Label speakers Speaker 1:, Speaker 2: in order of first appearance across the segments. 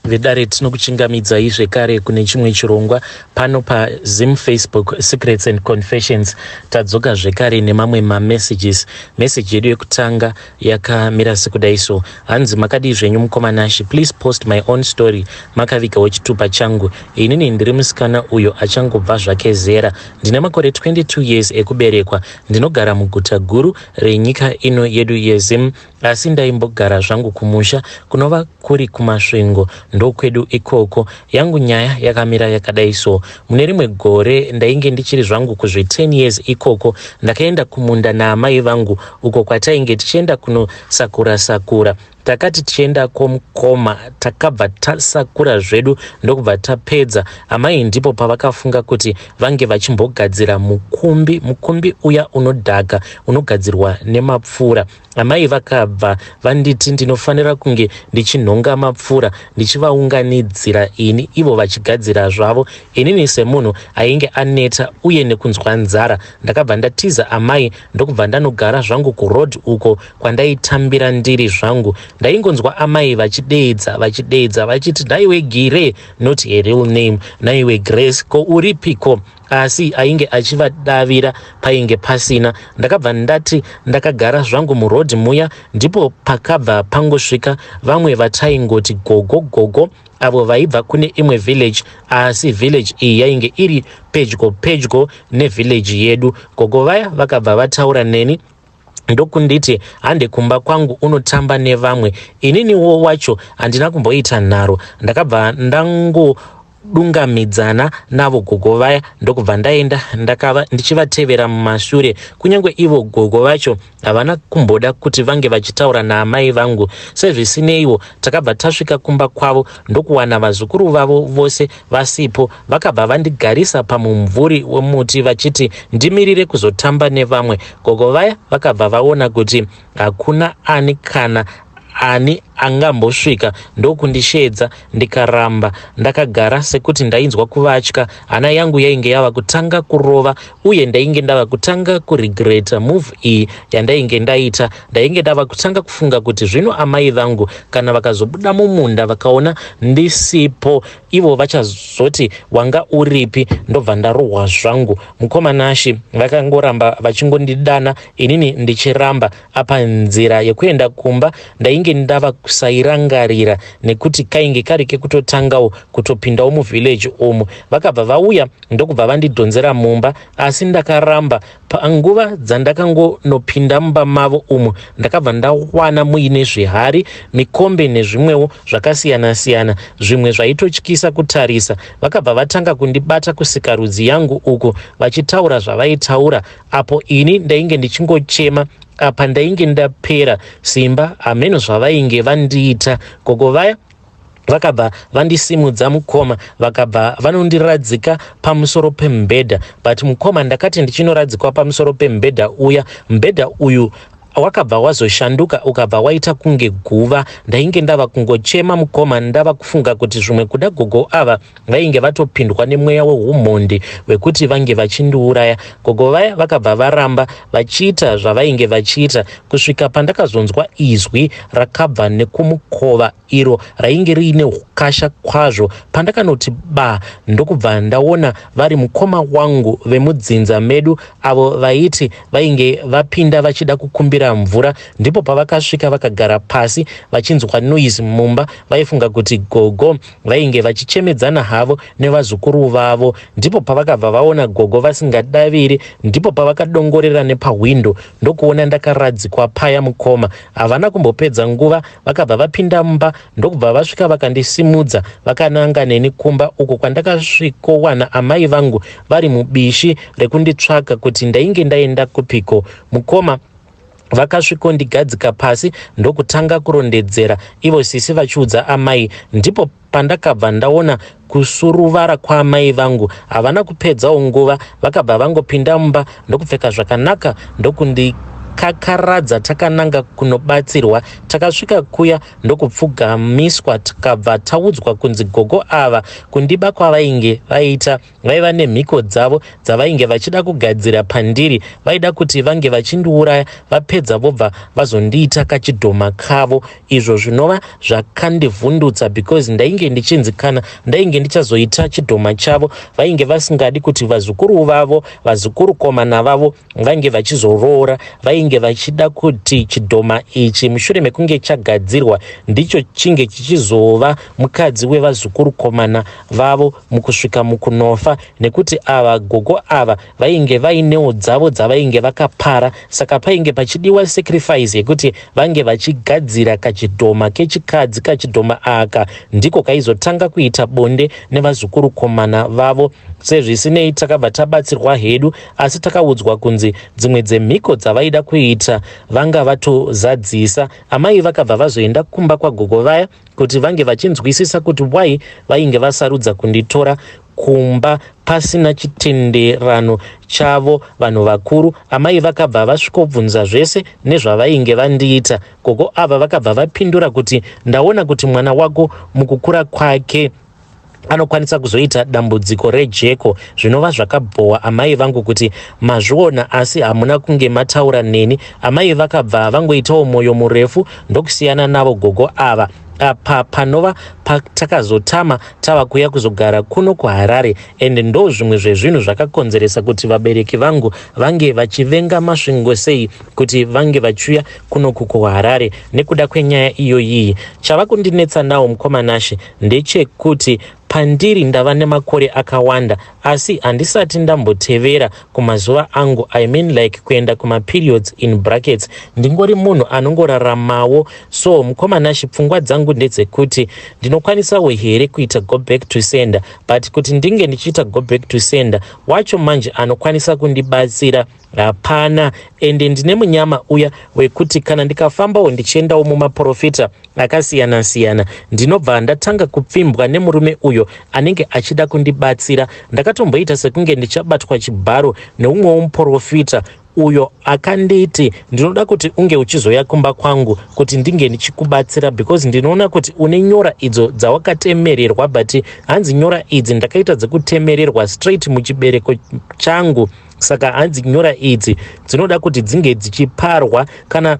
Speaker 1: Vedare, tinokuchingamidzai zvekare kune chimwe chirongwa pano paZim Facebook Secrets and Confessions. Tadzoka zvekare nemamwe mamessages. Message yedu yekutanga yakamira sekudai so. Hanzi, "Makadii zvenyu mukoma Nashi? Please post my own story makavigawo chitupa changu. Inini ndiri musikana uyo achangobva zvake zera. Ndine makore 22 years ekuberekwa. Ndinogara muguta guru renyika ino yedu yeZim, asi ndaimbogara zvangu kumusha kunova kuri kuMasvingo, ndokwedu ikoko. Yangu nyaya yakamira yakadai so. Mune rimwe gore ndainge ndichiri zvangu kuzve 10 years ikoko. Ndakaenda kumunda naamai vangu uko kwatainge tichienda kunosakura sakura. Takati tichienda kwomukoma, takabva tasakura zvedu ndokubva tapedza. Amai ndipo pavakafunga kuti vange vachimbogadzira mukumbi, mukumbi uya unodhaka unogadzirwa nemapfura. Amai vakabva vanditi ndinofanira kunge ndichinhonga mapfura ndichivaunganidzira ini, ivo vachigadzira zvavo. Inini semunhu ainge aneta uye nekunzwa nzara, ndakabva ndatiza amai ndokubva ndanogara zvangu kuroad uko kwandaitambira ndiri zvangu. Ndaingonzwa amai vachideedza, vachideedza vachiti, 'Naiwe Gire,' not a real name, 'Naiwe Grace, ko uripiko?' Asi ainge achivadavira painge pasina. Ndakabva ndati ndakagara zvangu murodhi muya, ndipo pakabva pangosvika vamwe vataingoti gogo, gogo avo vaibva kune imwe village, asi village iyi yainge iri pedyo pedyo nevillage yedu. Gogo vaya vakabva vataura neni ndokunditi, 'Hande kumba kwangu unotamba nevamwe.' Ininiwo wacho handina kumboita nharo, ndakabva ndangodungamidzana navo gogo vaya ndokubva ndaenda ndakava ndichivatevera mumashure. Kunyange ivo gogo vacho havana kumboda kuti vange vachitaura naamai vangu. Sezvisineiwo, takabva tasvika kumba kwavo ndokuwana vazukuru vavo vose vasipo. Vakabva vandigarisa pamumvuri wemuti vachiti ndimirire kuzotamba nevamwe. Gogo vaya vakabva vaona kuti hakuna ani kana ani angambosvika ndokundisheedza. Ndikaramba ndakagara sekuti ndainzwa kuvatya. Hana yangu yainge yava kutanga kurova uye ndainge ndava kutanga kuregreta move iyi yandainge ndaita. Ndainge ndava kutanga kufunga kuti zvino amai vangu kana vakazobuda mumunda vakaona ndisipo, ivo vachazoti, 'Wanga uripi?' Ndobva ndarohwa zvangu. Mukoma Nashi, vakangoramba vachingondidana, inini ndichiramba. Apa nzira yekuenda kumba ndainge ndava kusairangarira nekuti kainge kari kekutotangawo kutopindawo muvillage umu. Vakabva vauya ndokubva vandidhonzera mumba, asi ndakaramba. Panguva dzandakangonopinda mumba mavo umu, ndakabva ndawana muine zvihari, mikombe nezvimwewo zvakasiyana-siyana, zvimwe zvaitotyisa kutarisa. Vakabva vatanga kundibata kusikarudzi yangu uku vachitaura zvavaitaura, apo ini ndainge ndichingochema. Apa ndainge ndapera simba, hameno zvavainge vandiita. Gogo vaya vakabva vandisimudza, mukoma, vakabva vanondiradzika pamusoro pemubhedha. But mukoma, ndakati ndichinoradzikwa pamusoro pemubhedha uya, mubhedha uyu wakabva wazoshanduka ukabva waita kunge guva. Ndainge ndava kungochema, mukoma, ndava kufunga kuti zvimwe kuda gogo ava vainge vatopindwa nemweya weumhondi wekuti vange vachindiuraya. Gogo vaya vakabva varamba vachiita zvavainge vachiita kusvika pandakazonzwa izwi rakabva nekumukova iro rainge riine ukasha kwazvo. Pandakanoti ba, ndokubva ndaona vari mukoma wangu vemudzinza medu avo vaiti vainge vapinda vachida kukumbira mvura. Ndipo pavakasvika vakagara pasi vachinzwa noise mumba. Vaifunga kuti gogo vainge vachichemedzana havo nevazukuru vavo. Ndipo pavakabva vaona gogo vasingadaviri. Ndipo pavakadongorera nepahwindo ndokuona ndakaradzikwa paya. Mukoma, havana kumbopedza nguva, vakabva vapinda mumba ndokubva vasvika vakandisimudza vakananga neni kumba uko kwandakasvikowana amai vangu vari mubishi rekunditsvaka kuti ndainge ndaenda kupiko. Mukoma, vakasvikondigadzika pasi ndokutanga kurondedzera, ivo sisi vachiudza amai. Ndipo pandakabva ndaona kusuruvara kwaamai vangu. Havana kupedzawo nguva, vakabva vangopinda mumba ndokupfeka zvakanaka. Takakaradza takananga kunobatsirwa. Takasvika kuya ndokupfugamiswa tikabva taudzwa kunzi gogo ava kundiba kwavainge vaita vaiva nemhiko dzavo dzavainge vachida kugadzira pandiri. Vaida kuti vange vachindiuraya vapedza vobva vazondiita kachidhoma kavo izvo zvinova zvakandivhundutsa because ndainge ndichinzi kana ndainge ndichazoita chidhoma chavo vainge vasingadi kuti vazukuru vavo vazukurukomana vavo vainge vachizoroora vainge vachida kuti chidhoma ichi mushure mekunge chagadzirwa ndicho chinge chichizova mukadzi wevazukurukomana vavo mukusvika mukunofa nekuti ava gogo ava vainge vainewo dzavo dzavainge vakapara saka painge pachidiwa sacrifice yekuti vange vachigadzira kachidhoma kechikadzi kachidhoma aka ndiko kaizotanga kuita bonde nevazukurukomana vavo sezvisinei takabva tabatsirwa hedu asi takaudzwa kunzi dzimwe dzemhiko dzavaida kuita vanga vatozadzisa amai vakabva vazoenda kumba kwagogo vaya kuti vange vachinzwisisa kuti why vainge vasarudza kunditora kumba pasina chitenderano chavo vanhu vakuru amai vakabva vasvikobvunza zvese nezvavainge vandiita gogo ava vakabva vapindura kuti ndaona kuti mwana wako mukukura kwake anokwanisa kuzoita dambudziko rejeko zvinova zvakabhowa amai vangu kuti mazviona asi hamuna kunge mataura neni amai vakabva vangoitawo mwoyo murefu ndokusiyana navo gogo ava apa panova patakazotama tava kuya kuzogara kuno kuHarare and ndo zvimwe zvezvinhu zvakakonzeresa kuti vabereki vangu vange vachivenga Masvingo sei kuti vange vachiuya kunoku kuHarare nekuda kwenyaya iyoyiyi chava kundinetsa nawo mukoma Nashe ndechekuti pandiri ndava nemakore akawanda asi handisati ndambotevera kumazuva angu i mean like kuenda kumaperiods in brackets ndingori munhu anongoraramawo so mukoma Nashe pfungwa dzangu ndedzekuti ndinokwanisawo here kuita go back to sender but kuti ndinge ndichiita go back to sender wacho manje anokwanisa kundibatsira hapana ende ndine munyama uya wekuti kana ndikafambawo ndichiendawo mumaprofita akasiyana siyana ndinobva ndatanga kupfimbwa nemurume uyo anenge achida kundibatsira ndakatomboita sekunge ndichabatwa chibharo neumwewo muprofita uyo akanditi ndinoda kuti unge uchizoya kumba kwangu kuti ndinge ndichikubatsira because ndinoona kuti une nyora idzo dzawakatemererwa but hanzi nyora idzi ndakaita dzekutemererwa straight muchibereko changu saka hanzi nyora idzi dzinoda kuti dzinge dzichiparwa kana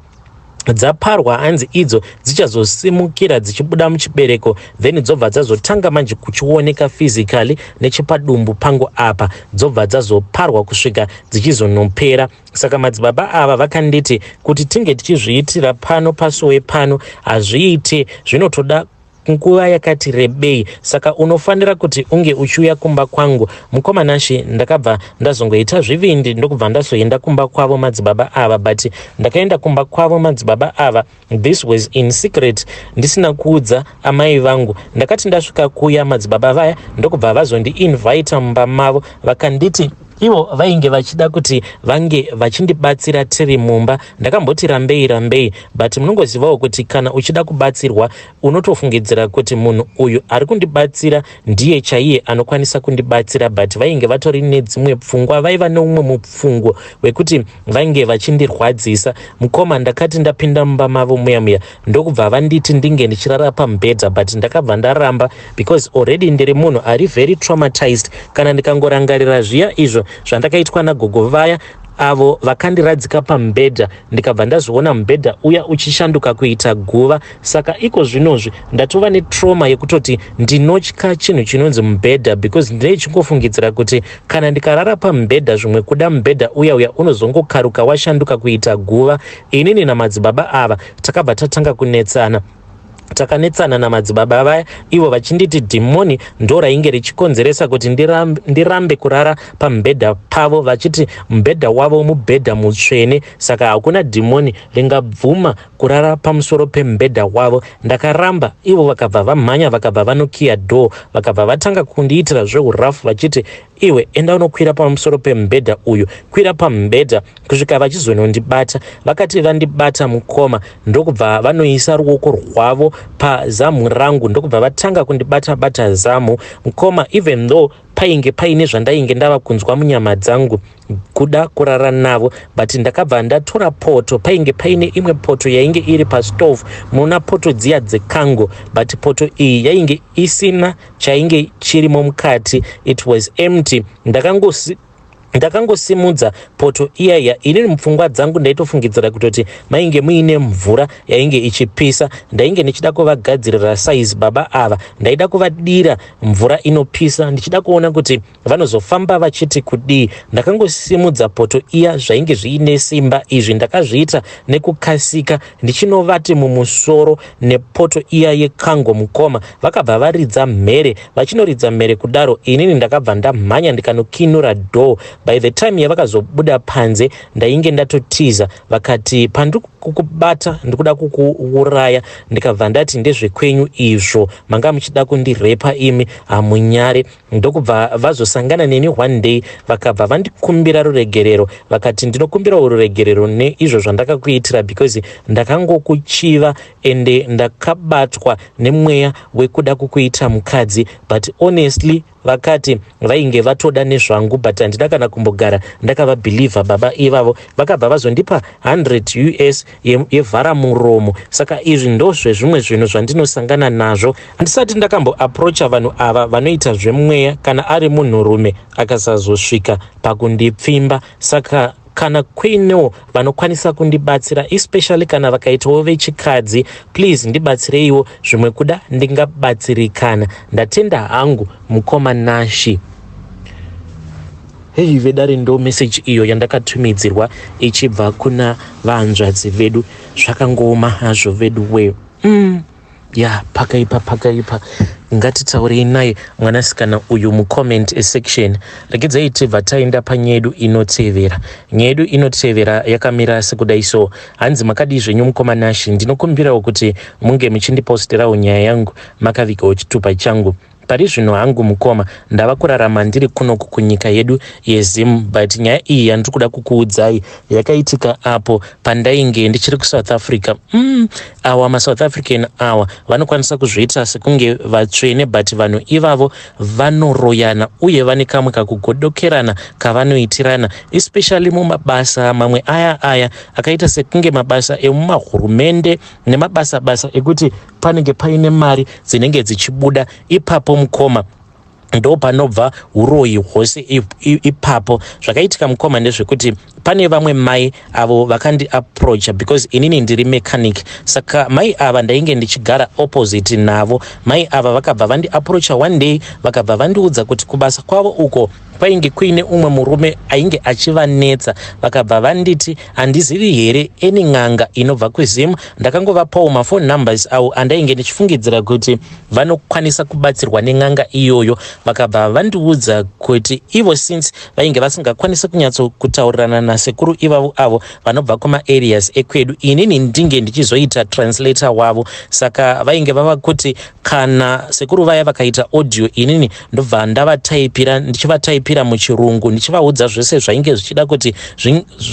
Speaker 1: dzaparwa hanzi idzo dzichazosimukira dzichibuda muchibereko then dzobva dzazotanga manje kuchioneka physically nechepadumbu pangu apa dzobva dzazoparwa kusvika dzichizonopera saka madzibaba ava vakanditi kuti tinge tichizviitira pano pasowe pano hazviiti zvinotoda nguva yakati rebei saka unofanira kuti unge uchiuya kumba kwangu mukoma Nashe ndakabva ndazongoita zvivindi ndokubva ndazoenda kumba kwavo madzibaba ava but ndakaenda kumba kwavo madzibaba ava this was in secret ndisina kuudza amai vangu ndakati ndasvika kuya madzibaba vaya ndokubva vazondiinvita mumba mavo vakanditi ivo vainge vachida kuti vange vachindibatsira tiri mumba ndakamboti rambei rambei but munongozivawo kuti kana uchida kubatsirwa unotofungidzira kuti munhu uyu ari kundibatsira ndiye chaiye anokwanisa kundibatsira but vainge vatori nedzimwe pfungwa vaiva neumwe mupfungo wekuti vainge vachindirwadzisa mukoma ndakati ndapinda mumba mavo muya muya ndokubva vanditi ndinge ndichirara pamubhedha but ndakabva ndaramba because already ndiri munhu ari very traumatized kana ndikangorangarira zviya izvo zvandakaitwa nagogo vaya avo vakandiradzika pamubhedha ndikabva ndazviona mubhedha uya uchishanduka kuita guva saka iko zvinozvi ndatova netrauma yekutoti ndinotya chinhu chinonzi mubhedha because ndinee chingofungidzira kuti kana ndikarara pamubhedha zvimwe kuda mubhedha uya uya unozongokaruka washanduka kuita guva inini namadzibaba ava takabva tatanga kunetsana takanetsana namadzibaba vaya ivo vachinditi dhimoni ndo rainge richikonzeresa kuti ndirambe, ndirambe kurara pamubhedha pavo vachiti mubhedha wavo mubhedha mutsvene saka hakuna dhimoni ringabvuma kurara pamusoro pemubhedha wavo ndakaramba ivo vakabva vamhanya vakabva vanokiya door vakabva vatanga kundiitira zveurafu vachiti iwe enda unokwira pamusoro pemubhedha uyu kwira pamubhedha kusvika vachizonondibata vakati vandibata mukoma ndokubva vanoisa ruoko rwavo pazamu rangu ndokubva vatanga kundibata bata zamu mukoma even though Painge paine zvandainge ndava kunzwa munyama dzangu kuda kurara navo, but ndakabva ndatora poto. Painge paine imwe poto yainge iri pastove, munoona poto dziya dzekango, but poto iyi yainge isina chainge chirimo mukati. It was empty. Ndakangosimudza poto iyaya. Inini mupfungwa dzangu ndaitofungidzira kutoti mainge muine mvura yainge ichipisa. Ndainge ndichida kuvagadzirira size baba ava. Ndaida kuvadira mvura inopisa, ndichida kuona kuti vanozofamba vachiti kudii. Ndakangosimudza poto iya zvainge zviine simba. Izvi ndakazviita nekukasika, ndichinovati mumusoro nepoto iya yekango. Mukoma, vakabva varidza mhere. Vachinoridza mhere kudaro, inini ndakabva ndamhanya ndikanokinura door. By the time yavakazobuda panze, ndainge ndatotiza. Vakati, "Pandiri kukubata, ndikuda kukuuraya." Ndikabva ndati, "Ndezvekwenyu izvo, manga muchida kundirepa imi, hamunyare." Ndokubva vazosangana neni one day, vakabva vandikumbira ruregerero. Vakati, "Ndinokumbirawo ruregerero neizvo zvandakakuitira, because ndakangokuchiva ende ndakabatwa nemweya wekuda kukuita mukadzi." But honestly, vakati vainge vatoda nezvangu, but handida kana kumbogara ndakavabhilivha baba ivavo. Vakabva vazondipa 100 US yevhara muromo. Saka izvi ndozvezvimwe zvinhu zvandinosangana nazvo. Handisati ndakamboapproacha vanhu ava vanoita zvemweya, kana ari munhurume akasazosvika pakundipfimba. Saka kana kuinewo vanokwanisa kundibatsira, especially kana vakaitawo vechikadzi, please ndibatsireiwo. Zvimwe kuda ndingabatsirikana. Ndatenda hangu, mukoma Nashi. Hei vedare, ndo meseji iyo yandakatumidzirwa ichibva kuna vanzvadzi vedu. Zvakangooma hazvo vedu we. Ya, pakaipa, pakaipa. Ngatitaurei naye mwanasikana uyu mucomment section. Regedzai tibva taenda panyaya yedu inotevera. Nyaya yedu inotevera yakamira sekudai so. Hanzi, "Makadii zvenyu, mukoma Nashi? Ndinokumbirawo kuti munge muchindiposterawo nyaya yangu makavigawo chitupa changu. Pari zvino hangu, mukoma, ndava kurarama ndiri kunoku kunyika yedu yeZim, but nyaya iyi yandiri kuda kukuudzai yakaitika apo pandainge ndichiri kuSouth Africa. Awa maSouth African awa vanokwanisa kuzviita sekunge vatsvene, but vanhu ivavo vanoroyana uye vane kamwe kakugodokerana kavanoitirana, especially mumabasa mamwe aya aya akaita sekunge mabasa emumahurumende nemabasa basa ekuti panenge paine mari dzinenge dzichibuda ipapo. Mukoma, ndo panobva uroyi hwose ipapo. Zvakaitika, mukoma, ndezvekuti pane vamwe mai avo vakandiapproacha, because inini ndiri mechanic. Saka mai ava ndainge ndichigara opposite navo. Mai ava vakabva vandiapproacha one day, vakabva vandiudza kuti kubasa kwavo uko kwainge kuine umwe murume ainge achivanetsa. Vakabva vanditi handizivi here eni n'anga inobva kuZim. Ndakangovapawo mafone numbers avo andainge ndichifungidzira kuti vanokwanisa kubatsirwa nen'anga iyoyo. Vakabva vandiudza kuti ivo, since vainge vasingakwanisi kunyatsokutaurirana nasekuru ivavo avo vanobva kumaareas ekwedu, inini ndinge ndichizoita translator wavo. Saka vainge vava kuti kana sekuru vaya vakaita audio, inini ndobva ndavataipira, ndichivataipira muchirungu, ndichivaudza zvese zvainge zvichida kuti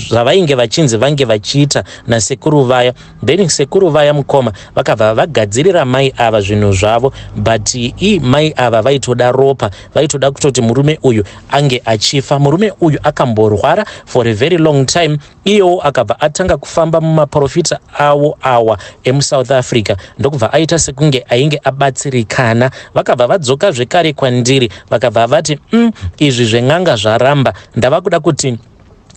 Speaker 1: zvavainge vachinzi vange vachiita nasekuru vaya. Then sekuru vaya, mukoma, vakabva vagadzirira mai ava zvinhu zvavo, but i mai ava vaitoda ropa, vaitoda kutoti murume uyu ange achifa. Murume uyu akamborwara for a very long time. Iyewo akabva atanga kufamba mumaprofita avo awa emuSouth Africa, ndokubva aita sekunge ainge abatsirikana. Vakabva vadzoka zvekare kwandiri, vakabva vati, Izvi zven'anga zvaramba, ndava kuda kuti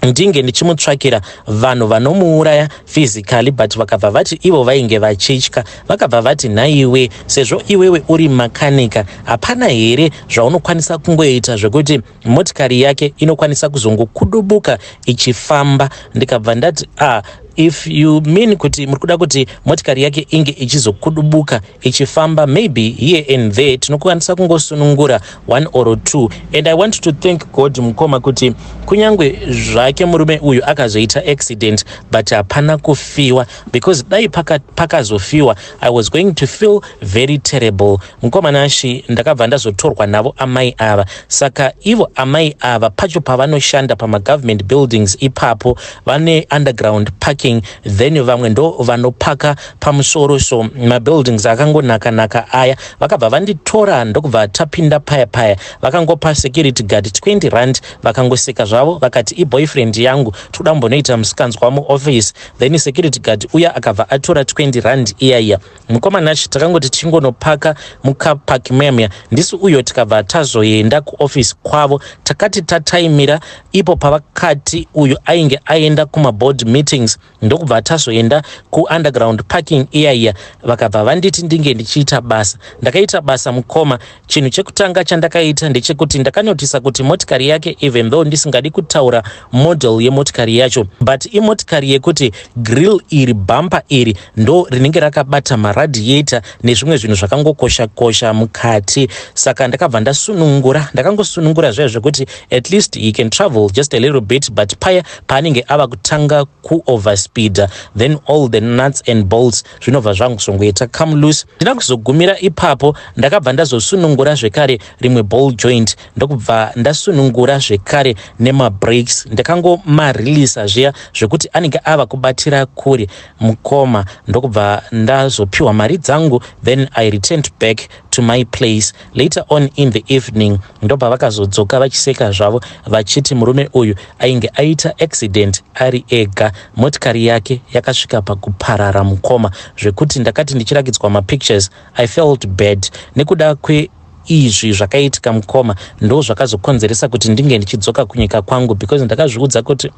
Speaker 1: ndinge ndichimutsvakira vanhu vanomuuraya physically." But vakabva vati ivo vainge vachitya. Vakabva vati, "Nhaiwe, sezvo iwewe uri makanika, hapana here zvaunokwanisa kungoita zvekuti motikari yake inokwanisa kuzongokudubuka ichifamba?" Ndikabva ndati, "Ah, if you mean kuti muri kuda kuti motikari yake inge ichizokudubuka ichifamba, maybe here and there tinokwanisa kungosunungura one or two." And I want to thank God, mukoma, kuti kunyange zvake murume uyu akazoita accident, but hapana kufiwa, because dai pakazofiwa I was going to feel very terrible. Mukoma Nashi, ndakabva ndazotorwa navo amai ava. Saka ivo amai ava pacho pavanoshanda pamagovernment buildings ipapo, vane underground parking. parking, then vamwe ndo vanopaka pamusoro. So mabuildings akangonaka naka aya. Vakabva vanditora ndokubva tapinda paya paya. Vakangopa security guard 20 rand, vakangoseka zvavo, vakati iboyfriend yangu, toda kumbonoita musikanzwa muoffice. Then security guard uya akabva atora 20 rand iyaiya. Mukomana, takangoti tichingonopaka mucar park muya, ndisi uyo tikabva tazoenda kuoffice kwavo. Takati tataimira ipo pavakati uyu ainge aenda kumaboard meetings, ndokubva tazoenda kuunderground parking iyaiya. Vakabva vanditi ndinge ndichiita basa. Ndakaita basa, mukoma. Chinhu chekutanga chandakaita ndechekuti ndakanotisa kuti motikari yake, even though ndisingadi kutaura model yemotikari yacho, but imotikari yekuti grill iri, bumper iri, ndo rinenge rakabata maradiator nezvimwe zvinhu zvakangokosha kosha mukati. Saka ndakabva ndasunungura, ndakangosunungura zviya zvekuti at least he can travel just a little bit, but paya paanenge ava kutanga kuoverspeeda, then all the nuts and bolts zvinobva zvangozongoita come loose. Ndina kuzogumira ipapo, ndakabva ndazosunungura zvekare rimwe ball joint, ndokubva ndasunungura zvekare nemabrakes. Ndakangomareleasa zviya zvekuti anenge ava kubatira kure, mukoma. Ndokubva ndazopiwa mari dzangu, then I returned back to my place. Later on in the evening, ndobva vakazodzoka vachiseka zvavo, vachiti murume uyu ainge aita accident ari ega. Motikari yake yakasvika pakuparara, mukoma, zvekuti ndakati ndichirakidzwa mapictures, I felt bad nekuda kwe izvi zvakaitika. Mukoma, ndo zvakazokonzeresa kuti ndinge ndichidzoka kunyika kwangu, because ndakazviudza kuti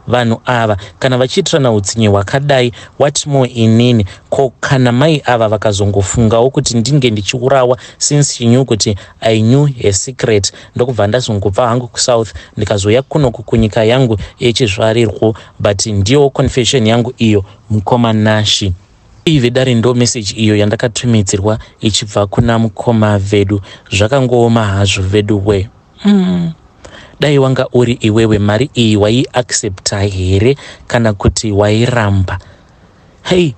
Speaker 1: vanhu ava kana vachiitirana utsinye hwakadai, what more inini? Ko kana mai ava vakazongofungawo kuti ndinge ndichiurawa, since she knew kuti I knew her secret? Ndokubva ndazongobva hangu kuSouth, ndikazoya kunoku kunyika yangu yechizvarirwo. But ndiyo confession yangu iyo, mukoma Nashi. Ivedare, ndo meseji iyo yandakatumidzirwa ichibva kuna mukoma vedu. Zvakangooma hazvo vedu we. Dai wanga uri iwewe, mari iyi waiaccepta here kana kuti wairamba? Hei,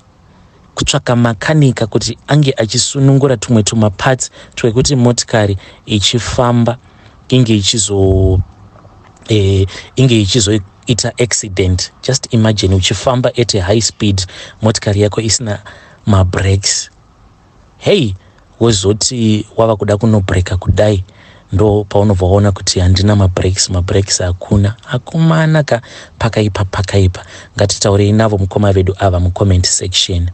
Speaker 1: kutsvaka makanika kuti ange achisunungura tumwe tumaparts twekuti motikari ichifamba inge ichizoita accident. Just imagine uchifamba at a high speed, motikari yako isina mabrakes. Hei, wozoti wava kuda kunobreka kudai, ndo paunobva waona kuti handina mabrakes, mabrakes hakuna. Akomana ka, pakaipa, pakaipa. Ngatitaurei navo mukoma vedu ava mucomment section.